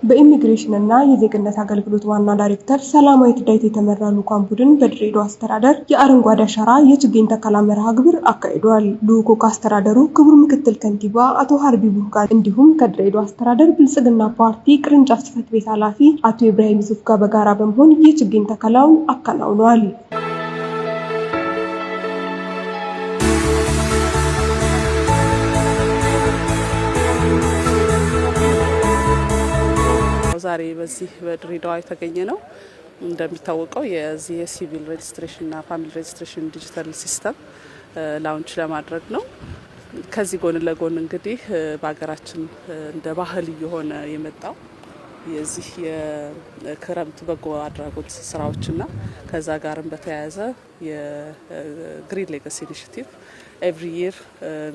በኢሚግሬሽንና የዜግነት አገልግሎት ዋና ዳይሬክተር ሰላማዊት ዳዊት የተመራ ልዑካን ቡድን በድሬዳዋ አስተዳደር የአረንጓዴ አሻራ የችግኝ ተከላ መርሃ ግብር አካሂዷል። ልዑኩ ከአስተዳደሩ ክቡር ምክትል ከንቲባ አቶ ሀርቢ ቡህ ጋር እንዲሁም ከድሬዳዋ አስተዳደር ብልጽግና ፓርቲ ቅርንጫፍ ጽሕፈት ቤት ኃላፊ አቶ ኢብራሂም ዩሱፍ ጋር በጋራ በመሆን የችግኝ ተከላውን አከናውኗል። ዛሬ በዚህ በድሬዳዋ የተገኘነው እንደሚታወቀው የዚህ የ civil registration ና family registration digital system launch ለማድረግ ነው። ከዚህ ጎን ለጎን እንግዲህ በሀገራችን እንደ ባህል እየሆነ የመጣው የዚህ የክረምት በጎ አድራጎት ስራዎችና ከዛ ጋርም በተያያዘ የ Green Legacy Initiative every year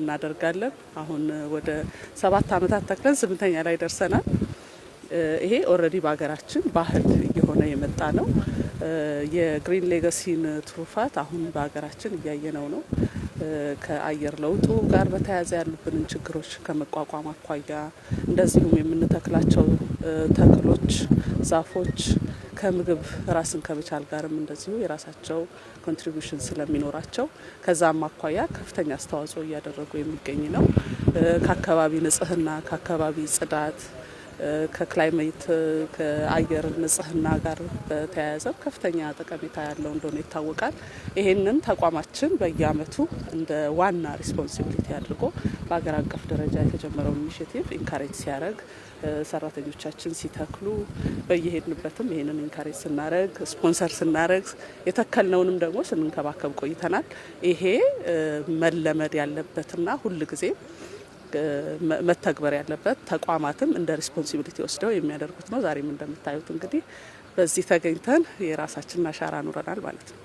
እናደርጋለን። አሁን ወደ 7 አመታት ተክለን ስምንተኛ ላይ ደርሰናል። ይሄ already በሀገራችን ባህል እየሆነ የመጣ ነው። የ Green Legacy ን ትሩፋት አሁን በሀገራችን እያየነው ነው። ከአየር ለውጡ ጋር በተያያዘ ያሉብንን ችግሮች ከመቋቋም አኳያ፣ እንደዚሁም የምንተክላቸው ተክሎች፣ ዛፎች ከምግብ ራስን ከመቻል ጋርም እንደዚሁ የራሳቸው contribution ስለሚኖራቸው ከዛም አኳያ ከፍተኛ አስተዋጽኦ እያደረጉ የሚገኝ ነው። ከአካባቢ ንጽህና፣ ከአካባቢ ጽዳት፣ ከ climate ከአየር ንጽህና ጋር በተያያዘ ከፍተኛ ጠቀሜታ ያለው እንደሆነ ይታወቃል። ይሄንን ተቋማችን በየአመቱ እንደ ዋና responsibility አድርጎ በሀገር አቀፍ ደረጃ የተጀመረውን initiative encourage ሲያደርግ፣ ሰራተኞቻችን ሲተክሉ፣ በየሄድንበትም ይሄንን encourage ስናደርግ፣ ስፖንሰር ስናደርግ፣ የተከልነውንም ደግሞ ስንንከባከብ ቆይተናል። ይሄ መለመድ ያለበትና ሁል ጊዜ መተግበር ያለበት፣ ተቋማትም እንደ responsibility ወስደው የሚያደርጉት ነው። ዛሬም እንደምታዩት እንግዲህ በዚህ ተገኝተን የራሳችንን አሻራ አኑረናል ማለት ነው።